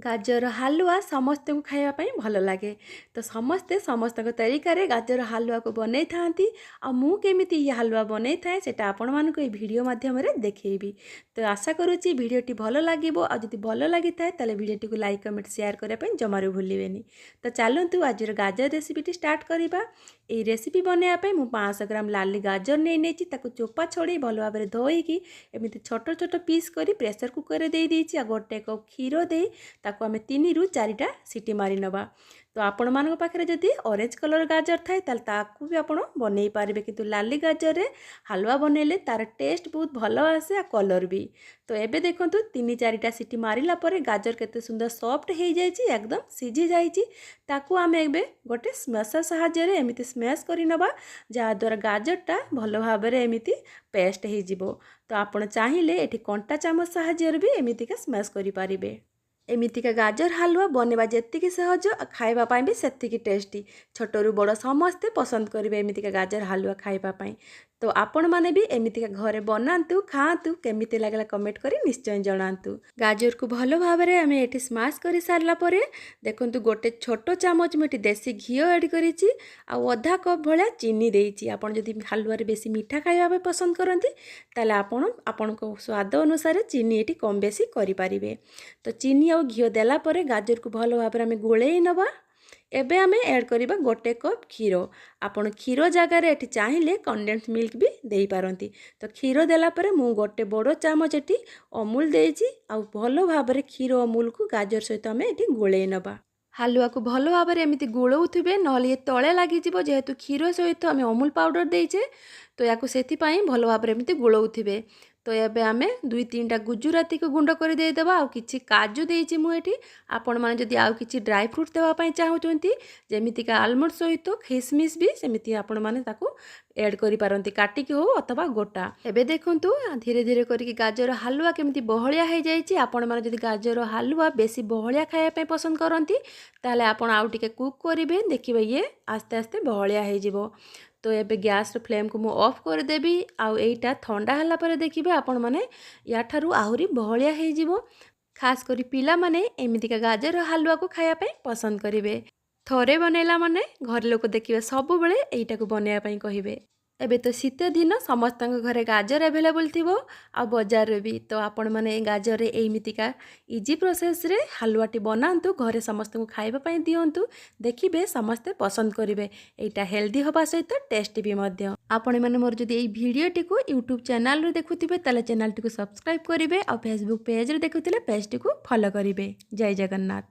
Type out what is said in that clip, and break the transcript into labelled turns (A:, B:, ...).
A: ଗାଜର ହାଲୁଆ ସମସ୍ତଙ୍କୁ ଖାଇବା ପାଇଁ ଭଲ ଲାଗେ। ତ ସମସ୍ତେ ସମସ୍ତଙ୍କ ତରିକାରେ ଗାଜର ହାଲୁଆକୁ ବନେଇଥାନ୍ତି, ଆଉ ମୁଁ କେମିତି ଇଏ ହାଲୁଆ ବନେଇଥାଏ ସେଇଟା ଆପଣମାନଙ୍କୁ ଏଇ ଭିଡ଼ିଓ ମାଧ୍ୟମରେ ଦେଖେଇବି। ତ ଆଶା କରୁଛି ଭିଡ଼ିଓଟି ଭଲ ଲାଗିବ, ଆଉ ଯଦି ଭଲ ଲାଗିଥାଏ ତାହେଲେ ଭିଡ଼ିଓଟିକୁ ଲାଇକ୍, କମେଣ୍ଟ, ସେୟାର କରିବା ପାଇଁ ଜମାରୁ ଭୁଲିବେନି। ତ ଚାଲନ୍ତୁ ଆଜିର ଗାଜର ରେସିପିଟି ଷ୍ଟାର୍ଟ କରିବା। ଏଇ ରେସିପି ବନେଇବା ପାଇଁ ମୁଁ 500 ଗ୍ରାମ ଲାଲି ଗାଜର ନେଇ ନେଇଛି। ତାକୁ ଚୋପା ଛଡ଼େଇ ଭଲ ଭାବରେ ଧୋଇକି ଏମିତି ଛୋଟ ଛୋଟ ପିସ୍ କରି ପ୍ରେସର କୁକରରେ ଦେଇ ଦେଇଛି, ଆଉ 1 କପ୍ କ୍ଷୀର ଦେଇ ତାକୁ ଆମେ 3ରୁ 4ଟା ସିଟି ମାରି ନେବା। ତ ଆପଣମାନଙ୍କ ପାଖରେ ଯଦି ଅରେଞ୍ଜ କଲର୍ ଗାଜର ଥାଏ ତାହେଲେ ତାକୁ ବି ଆପଣ ବନେଇ ପାରିବେ, କିନ୍ତୁ ଲାଲି ଗାଜରରେ ହାଲୁଆ ବନେଇଲେ ତାର ଟେଷ୍ଟ ବହୁତ ଭଲ ଆସେ ଆଉ କଲର୍ ବି। ତ ଏବେ ଦେଖନ୍ତୁ, 3 4ଟା ସିଟି ମାରିଲା ପରେ ଗାଜର କେତେ ସୁନ୍ଦର ସଫ୍ଟ ହେଇଯାଇଛି, ଏକଦମ ସିଝି ଯାଇଛି। ତାକୁ ଆମେ ଏବେ ଗୋଟେ ସ୍ମେସର ସାହାଯ୍ୟରେ ଏମିତି ସ୍ମ୍ୟାସ୍ କରିନେବା, ଯାହାଦ୍ୱାରା ଗାଜରଟା ଭଲ ଭାବରେ ଏମିତି ପେଷ୍ଟ ହେଇଯିବ। ତ ଆପଣ ଚାହିଁଲେ ଏଠି କଣ୍ଟା ଚାମଚ ସାହାଯ୍ୟରେ ବି ଏମିତିକା ସ୍ମ୍ୟାସ୍ କରିପାରିବେ। ଏମିତିକା ଗାଜର ହାଲୁଆ ବନେଇବା ଯେତିକି ସହଜ, ଖାଇବା ପାଇଁ ବି ସେତିକି ଟେଷ୍ଟି। ଛୋଟରୁ ବଡ଼ ସମସ୍ତେ ପସନ୍ଦ କରିବେ ଏମିତିକା ଗାଜର ହାଲୁଆ ଖାଇବା ପାଇଁ। ତ ଆପଣମାନେ ବି ଏମିତିକା ଘରେ ବନାନ୍ତୁ, ଖାଆନ୍ତୁ, କେମିତି ଲାଗିଲା କମେଣ୍ଟ କରି ନିଶ୍ଚୟ ଜଣାନ୍ତୁ। ଗାଜରକୁ ଭଲ ଭାବରେ ଆମେ ଏଠି ସ୍ମାସ୍ କରି ସାରିଲା ପରେ ଦେଖନ୍ତୁ, ଗୋଟେ ଛୋଟ ଚାମଚ ମୁଁ ଏଠି ଦେଶୀ ଘିଅ ଏଡ଼୍ କରିଛି ଆଉ ଅଧା କପ୍ ଭଳିଆ ଚିନି ଦେଇଛି। ଆପଣ ଯଦି ହାଲୁଆରେ ବେଶୀ ମିଠା ଖାଇବା ପାଇଁ ପସନ୍ଦ କରନ୍ତି ତାହେଲେ ଆପଣ ଆପଣଙ୍କ ସ୍ୱାଦ ଅନୁସାରେ ଚିନି ଏଠି କମ୍ ବେଶୀ କରିପାରିବେ। ତ ଚିନି ଆଉ ଘିଅ ଦେଲା ପରେ ଗାଜରକୁ ଭଲ ଭାବରେ ଆମେ ଗୋଳେଇ ନେବା। ଏବେ ଆମେ ଆଡ଼୍ କରିବା 1 କପ୍ କ୍ଷୀର। ଆପଣ କ୍ଷୀର ଜାଗାରେ ଏଠି ଚାହିଁଲେ କଣ୍ଡେନ୍ସ ମିଲ୍କ ବି ଦେଇପାରନ୍ତି। ତ କ୍ଷୀର ଦେଲା ପରେ ମୁଁ ଗୋଟେ ବଡ଼ ଚାମଚ ଏଠି ଅମୁଲ ଦେଇଛି, ଆଉ ଭଲ ଭାବରେ କ୍ଷୀର ଅମୁଲକୁ ଗାଜର ସହିତ ଆମେ ଏଠି ଗୋଳେଇ ନେବା। ହାଲୁଆକୁ ଭଲ ଭାବରେ ଏମିତି ଗୋଳଉଥିବେ, ନହେଲେ ଇଏ ତଳେ ଲାଗିଯିବ। ଯେହେତୁ କ୍ଷୀର ସହିତ ଆମେ ଅମୁଲ ପାଉଡ଼ର ଦେଇଛେ, ତ ୟାକୁ ସେଥିପାଇଁ ଭଲ ଭାବରେ ଏମିତି ଗୋଳଉଥିବେ। ତ ଏବେ ଆମେ 2 3ଟା ଗୁଜୁରାତିକୁ ଗୁଣ୍ଡ କରି ଦେଇଦେବା, ଆଉ କିଛି କାଜୁ ଦେଇଛି ମୁଁ ଏଠି। ଆପଣମାନେ ଯଦି ଆଉ କିଛି ଡ୍ରାଇ ଫ୍ରୁଟ୍ ଦେବା ପାଇଁ ଚାହୁଁଛନ୍ତି, ଯେମିତିକା ଆଲମଣ୍ଡ ସହିତ ଖିସମିସ୍ ବି, ସେମିତି ଆପଣମାନେ ତାକୁ ଏଡ଼୍ କରିପାରନ୍ତି, କାଟିକି ହେଉ ଅଥବା ଗୋଟା। ଏବେ ଦେଖନ୍ତୁ, ଧୀରେ ଧୀରେ କରିକି ଗାଜର ହାଲୁଆ କେମିତି ବହଳିଆ ହେଇଯାଇଛି। ଆପଣମାନେ ଯଦି ଗାଜର ହାଲୁଆ ବେଶୀ ବହଳିଆ ଖାଇବା ପାଇଁ ପସନ୍ଦ କରନ୍ତି ତାହେଲେ ଆପଣ ଆଉ ଟିକେ କୁକ୍ କରିବେ, ଦେଖିବେ ଇଏ ଆସ୍ତେ ଆସ୍ତେ ବହଳିଆ ହେଇଯିବ। ତ ଏବେ ଗ୍ୟାସ୍ର ଫ୍ଲେମ୍କୁ ମୁଁ ଅଫ୍ କରିଦେବି, ଆଉ ଏଇଟା ଥଣ୍ଡା ହେଲା ପରେ ଦେଖିବେ ଆପଣମାନେ ୟାଠାରୁ ଆହୁରି ବହଳିଆ ହେଇଯିବ। ଖାସ୍ କରି ପିଲାମାନେ ଏମିତିକା ଗାଜର ହାଲୁଆକୁ ଖାଇବା ପାଇଁ ପସନ୍ଦ କରିବେ। ଥରେ ବନେଇଲା ମାନେ ଘରେ ଲୋକ ଦେଖିବେ ସବୁବେଳେ ଏଇଟାକୁ ବନେଇବା ପାଇଁ କହିବେ। ଏବେ ତ ଶୀତ ଦିନ, ସମସ୍ତଙ୍କ ଘରେ ଗାଜର ଆଭେଲେବୁଲ୍ ଥିବ ଆଉ ବଜାରରେ ବି। ତ ଆପଣମାନେ ଗାଜରରେ ଏମିତିକା ଇଜି ପ୍ରୋସେସ୍ରେ ହାଲୁଆଟି ବନାନ୍ତୁ, ଘରେ ସମସ୍ତଙ୍କୁ ଖାଇବା ପାଇଁ ଦିଅନ୍ତୁ, ଦେଖିବେ ସମସ୍ତେ ପସନ୍ଦ କରିବେ। ଏଇଟା ହେଲ୍ଦି ହେବା ସହିତ ଟେଷ୍ଟି ବି ମଧ୍ୟ। ଆପଣମାନେ ମୋର ଯଦି ଏଇ ଭିଡ଼ିଓଟିକୁ ୟୁଟ୍ୟୁବ୍ ଚ୍ୟାନେଲ୍ରୁ ଦେଖୁଥିବେ ତାହେଲେ ଚ୍ୟାନେଲ୍ଟିକୁ ସବସ୍କ୍ରାଇବ୍ କରିବେ, ଆଉ ଫେସବୁକ୍ ପେଜ୍ରେ ଦେଖୁଥିଲେ ପେଜ୍ଟିକୁ ଫଲୋ କରିବେ। ଜୟ ଜଗନ୍ନାଥ।